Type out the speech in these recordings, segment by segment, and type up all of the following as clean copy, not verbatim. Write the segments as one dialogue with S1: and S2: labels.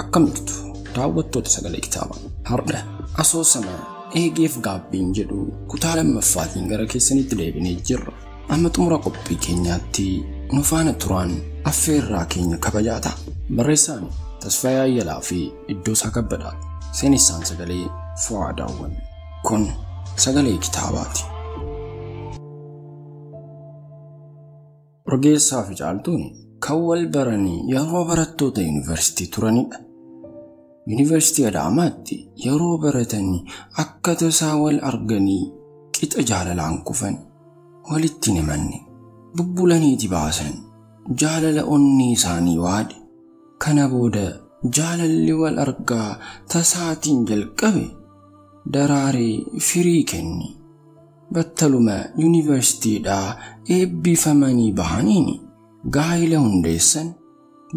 S1: Akkam jirtu daawwattoota sagalee kitaabaa. Har'a asoosama eegeef gaabbiin jedhu kutaa lammaffaatiin gara keessanitti deebinee jirra. Amma xumura qophii keenyaatti nu faana turaan affeerraa keenya kabajaa ta'a. Barreessaan Tasfaayee Ayyalaa fi Iddoosaa Kabbadaa. Seenessaan sagalee Fu'aa Daawwan. Kun sagalee kitaabaati. Urgeessaa fi Caaltuun kan wal baranii yeroo barattoota yuunivarsiitii turanidha. Yuunivarsiitii Adaamaatti yeroo baratanii akka tasaa wal arganii qixa jaalalaan kufan, walitti himanne, bubbulaniiti baasan, jaalala onnee isaanii waade. Kana booda jaalalli wal argaa tasaatiin jalqabe daraaree firii kenne. Battaluma yuunivarsiitiidhaa eebbifamanii bahaniin gaa'ila hundeessan,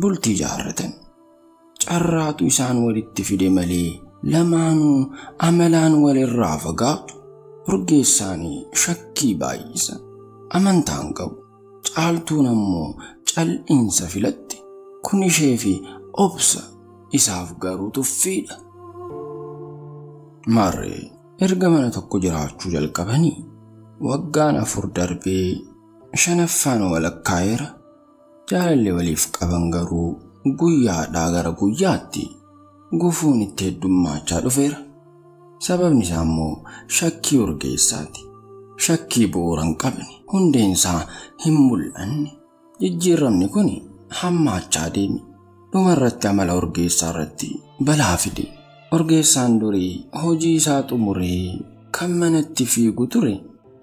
S1: bultii jaarratan. Carraatu isaan walitti fide malee lamaanuu amalaan walirraa fagaatu. Urgeessaanii shakkii baay'isa. Amantaan qabu. Caaltuun ammoo cal'iinsa filatti. Kun ishee fi obsa, isaaf garuu tuffiidha. Maarree erga mana tokko jiraachuu jalqabanii waggaan 4 darbee 5ffaan walakkaa'eera. Jaalalli waliif qaban garuu guyyaadhaa gara guyyaatti gufuun itti heddummaachaa dhufeera. Sababni isaa immoo shakkii urgeessaati. Shakkii bu'uura hin qabne, hundeen isaa hin mul'anne. Jijjiiramni kun hammaachaa deeme. Dhumarratti amala urgeessaa irratti balaa fide. Urgeessaan durii hojii isaa xumuree kan manatti fiigu ture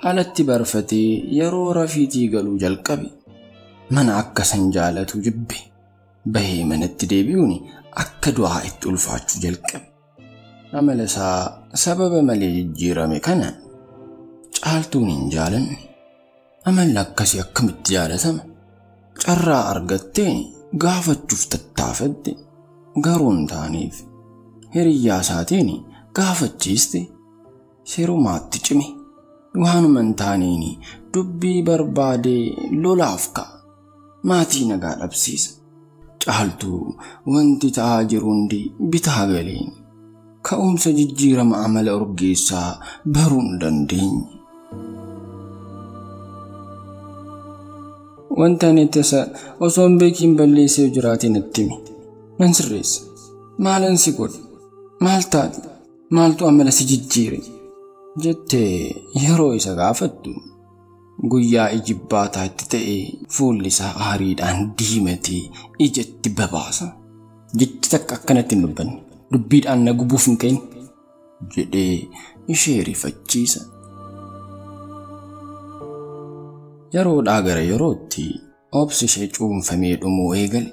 S1: alatti barfatee yeroo rafiitii galuu jalqabe. Mana akka san jaalatu jibbe. Bahee manatti deebi'uun akka du'aa itti ulfaachuu jalqabe. Amala isaa sababa malee jijjiirame kana Caaltuun hin jaalanne. Amalli akkasii akkamitti jaalatama? Carraa argatteen gaafachuuf tattaafatte, garuu hin taaneef. Hiriyyaa isaatiin gaafachiiste, seerumaatti cime. Waanuma hin taaneen dubbii barbaadee lolaaf ka'a. Maatii nagaa dhabsiisa. Caaltuu wanti ta'aa jiru hundi bitaa galeen. Ka'umsa jijjiirama amala urgeessaa baruu hin dandeenye. Wanta ani tasa osoo hin beekiin balleessee jiraate natti himi. Nan sirreessa. Maalan si godhe? Maal taate? Maaltu amala si jijjiire? Jettee yeroo isa gaafattu guyyaa ijibbaataa itti ta'e fuulli isaa aariidhaan diimatee ijatti babaasa. Jechi takka akkanatti hin dubbanne. Dubbiidhaan na gubuuf hin ka'in jedhee ishee rifachiisa. Yeroodhaa gara yerootti obsi ishee cuunfamee dhumuu eegale.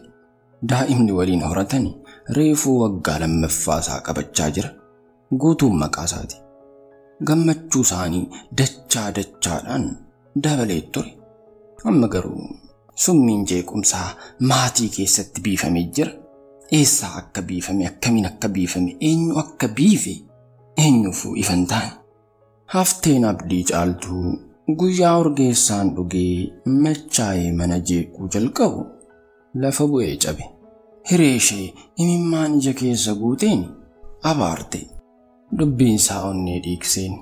S1: Daa'imni waliin horatan reefuu waggaa 2ffaa isaa qabachaa jira. Guutuun maqaa isaati. Gammachuu isaanii dachaa dachaadhaan dabalee ture. Amma garuu summiin jeequmsaa maatii keessatti biifamee jira. Eessaa akka biifame, akkamiin akka biifame, eenyu akka biife eenyuufuu ifa hin taane. Hafteen abdii Caaltuu guyyaa urgeessaan dhugee machaa'ee mana jeequu jalqabu lafa bu'ee cabe. Hiree ishee imimmaan ija keessa guuteen abaarte. Dubbiin isaa onnee dhiigseen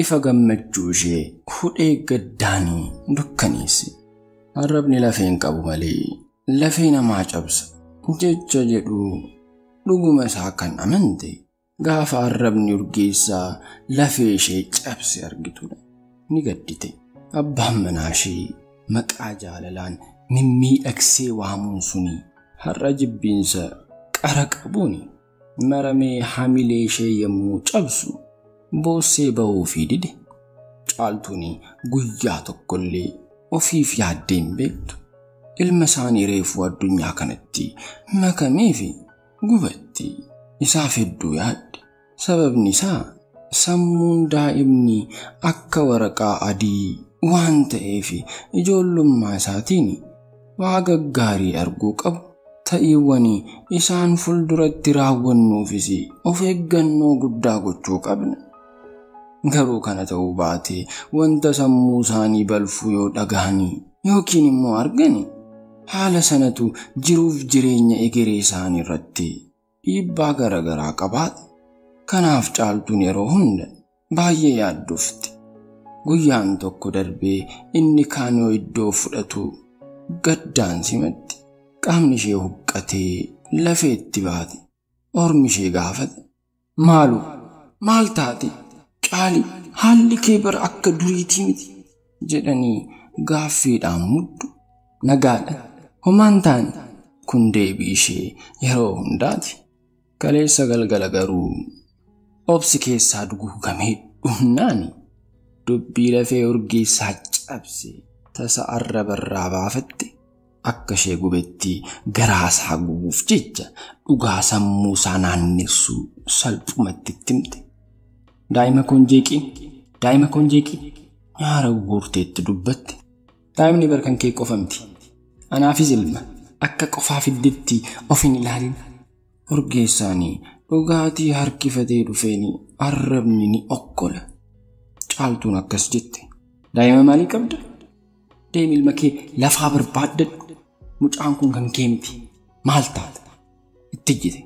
S1: ifa gammachuu ishee hudhee gaddaanii dukkaneesse. Arrabni lafee hin qabu malee lafee namaa cabsa jecha jedhu dhuguma isaa kan amante gaafa arrabni urgeessaa lafee ishee cabse argitudha. Ni gaddite. Abbaan manaa ishee maqaa jaalalaan mimmiidhagsee waamuun suni har'a jibbiinsa qara qabuun maramee hamilee ishee yommuu cabsu boossee bahuufii dide. Caaltuun guyyaa tokkollee ofiif yaaddee hin beektu. Ilma isaanii reefuu addunyaa kanatti makamee fi gubatti isaaf hedduu yaadde. Sababni isaa sammuun daa'imni akka waraqaa adii waan ta'eef ijoollummaa isaatiin waa gaggaarii arguu qabu. Ta'iiwwan isaan fuulduratti raawwannuufis of eeggannoo guddaa gochuu qabna. Garuu kana ta'uu baate wanta sammuu isaanii balfuu yoo dhagahanii yookiin immoo argani haala sanatu jiruuf jireenya egeree isaanii irratti dhiibbaa garaagaraa qabaata. Kanaaf Caaltuun yeroo hunda baay'ee yaaddofti. Guyyaan tokko darbee inni kaan yoo iddoo fudhatu gaddaan simatti. Qaamni ishee huqqatee lafeetti baate. Ormi ishee gaafate. Maalu maal taate? Caali haalli kee bara akka duriitii miti jedhanii gaaffiidhaan muddu. Nagaadha homaan taane kun deebii ishee yeroo hundaati. Kaleessa galgala garuu obsi keessaa duguugamee dhumnaani dubbii lafee Urgeessaa cabse tasa arrabarraa baafatte. Akka ishee gubetti garaasaa gubuuf jecha dhugaa sammuu isaa naannessuu salphumatti itti himte. Daa'ima koon jeeqii, daa'ima koon jeeqii nyaara guurteetti dubbatte. Daa'imni bar kan kee qofa miti. Anaafis ilma akka qofaa fiddetti of hin ilaalin. Urgeessaanii dhugaatii harkifatee dhufeen arrabni ni okkola. Caaltuun akkas jette. Daa'ima maalii qabda? Deemi ilma kee lafaa barbaaddadhu. Mucaan kun kan kee miti. Maal taata? Itti ijjite.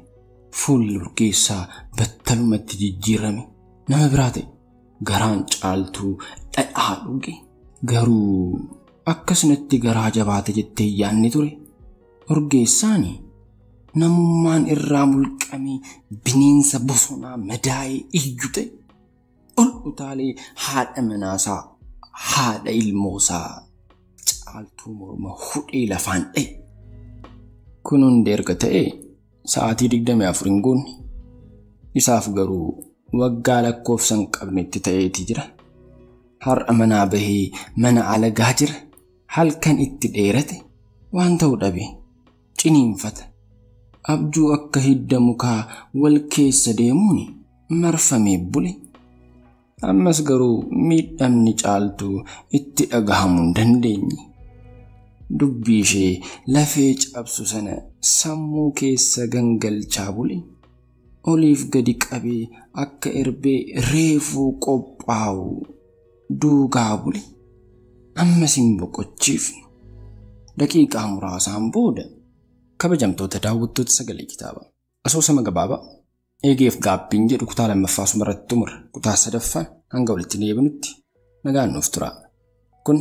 S1: Fuulli Urgeessaa battalumatti jijjiirame. Nama biraa ta'e. Garaan Caaltuu dhadhaa dhuge. Garuu akkasumatti garaa jabaate jettee yaadni ture. Urgeessaan namummaan irraa mulqamee bineensa bosonaa madaa'ee iyyu ta'e. Ol utaalee haadha manaasaa haadha ilmoosaa Caaltuu morma hudhee lafaan dha'e. Kun hundi erga ta'ee sa'aatii 24 hin guunne. Isaaf garuu waggaa lakkoofsa hin qabnetti ta'eeti jira. Har'a manaa bahee mana alagaa jira. Halkan itti dheerate waan ta'u dhabe ciniinfata. Abjuu akka hidda mukaa wal keessa deemuun marfamee bule. Ammas garuu miidhamni Caaltuu itti dhagahamuu hin dandeenye. Dubbii ishee lafee cabsu sana sammuu keessa gangalchaa bule. Oliif gadi qabee akka erbee reefuu qophaa'u duugaa bule. Ammas hin boqochiifnu. Daqiiqaa muraasaan booda kabajamtoota daawwattoota sagalee kitaabaa asoosama gabaabaa eegeef gaabbiin jedhu kutaa lammaffaa sumarratti xumura. Kutaa sadaffaan hanga walitti deebinutti nagaan nuuf tura. Kun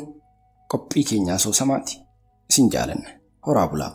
S1: qophii keenya asoosamaati. Isin jaalanna. Horaa bulaa.